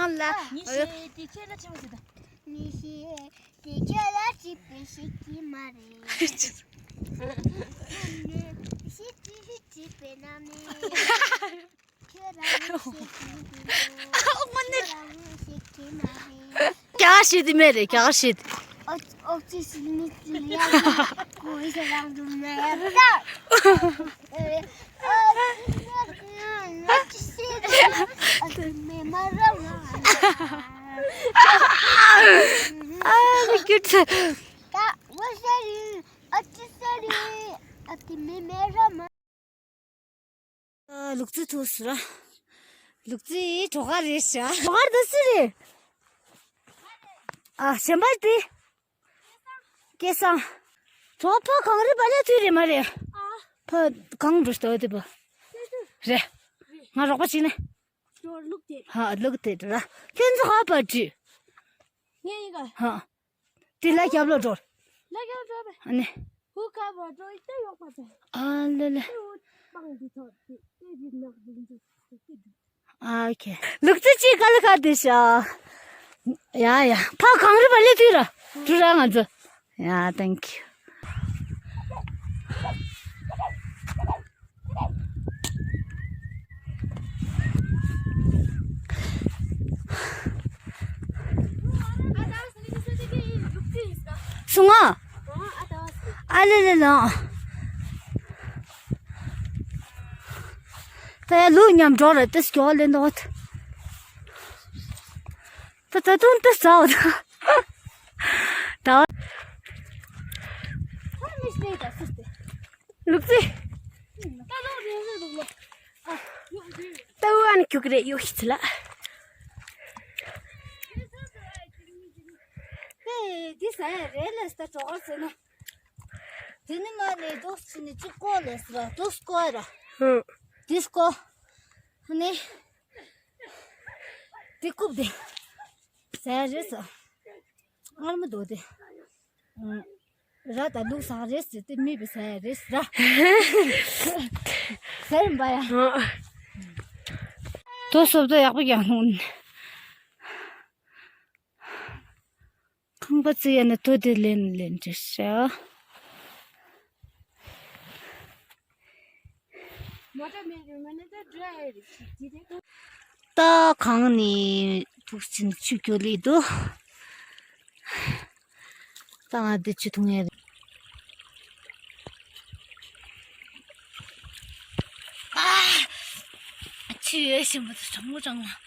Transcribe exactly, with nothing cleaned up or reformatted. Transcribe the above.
ལ། ཉི་ཤེས་དེ་ཁྱོད་ལ་ཆེན་པོ་ཟེར་ད། ཉི་ཤེས་དེ་ཁྱོད་ལ་ཅི་ཕན་ཤེས་ཀྱི་མ་རེད། ཤེས་ཀྱི་ཤེས་ཀྱི་དཔེ་ན་མེད། ཁྱོད་རང་ཤེས་ཀྱི་མི་འདུག་ཁྱོད་རང་ཤེས་ཀྱི་མ་རེད། ཀྱ་ཤེས་དེ་མེད་རེད། ཀྱ་ཤེས། ཨོ་ཨོ་ཅི་ཞིག་མི་ཚེ་ལ་ཡག་གོ་ཡི་རང་དུ་མེད་ད། ལུག་རྫི་ཐུག་སོང་ར། ལུག་རྫི་གྲོག་ཁ་རེད་ཤག་གྲོག་ཁ་འདི་སུ་རེད། ཨ་གཞན་པ་དེ། སྐལ་བཟང་། གྲོག་ཕ་གངས་རི་བ་ལས་དུས་རེད་མ་རེད། ཨ། ཕ་གངས་འགྲོ་ཤི་ཏོ་དེ་པ། རེད། ང་རོགས་པ་བྱེད་ནས། ལུག་དེ། ཧ་ལུག་དེ་ར། ཁྱོད་ཚོ་ཧ་པ་དྲི། ངས་ཡིན་ག་ཧ། དེ་ལ་རྒྱབ་ལ་འགྲོ། ལ་རྒྱབ་འགྲོ་བས། ཨ་ནི། ཧུ་ཁ་བ་འགྲོ་ཡི་ཏེ་ཡོག་པ་བས། ཨ་ལེ་ལེ། ཨོ་ཁེ། ལུག་རྫི་ཅིག་ག་ལ་ཁ་དེ་ཤ། ཡ་ཡ། ཕ་གངས་རི་བ་ལས་དུས་ར། དུ་ར་ང་ཚོ། ཡ་thank you། སུང་ཨ། ཨ་ལེ་ལེ་ལོ། ད་ཡ་ལུག་མཉམ་འགྲོ་ར་ཏི་སྐྱོ་ལེ་འདོད། ད་ད་དུང་ཏི་ཟའོ་ད། ད། ལུག་རྫི། ལྟ་བུ་ཨ་ནི་ཁྱུག་རེད་ཡོད་ཤི་ཚི་ལ། ཨེ་འདི་ཟ་ཡ་རེད་ལ་སྟ་གྲོགས་ཟེར་ན། དེ་ནི་མ་ནས་རྡོ་ཕྱི་ནས་གཅིག་བརྐོ་ལས་ཟེར་རྡོ་བརྐོ་ར། ཧུ། འདི་བརྐོ། ནི། འདི་རྐུབ་དེ། ཟ་ཡ་རེད་ཟ། ངར་མི་འདུག་དེ། ར་ད་ལུག་ཟ་རེད་ཟེར་ཏེ་མི་བི་ཟ་ཡ་རེད་ཟ། ཟེར་མ་ཡ། དོ་སོབ་དོ་ཡག་པོ་ཀྱང་ལྷུང་། ཁང་པ་བརྩིགས་ཡ་ནི་དོ་དེ་ལེན་ལེན་ཅི་ཤ། ད་གང་ནས་ཐུག་ཕྱིན་ཆུ་སྐྱོ་ལེ་འདུག་ད་ང་འདི་ཆུ་འཐུང་ཡ་རེད། ཨ། ཆུ་ཡོད་བཞིན་པ་དང་གྲང་མོ་གྲང་མོ།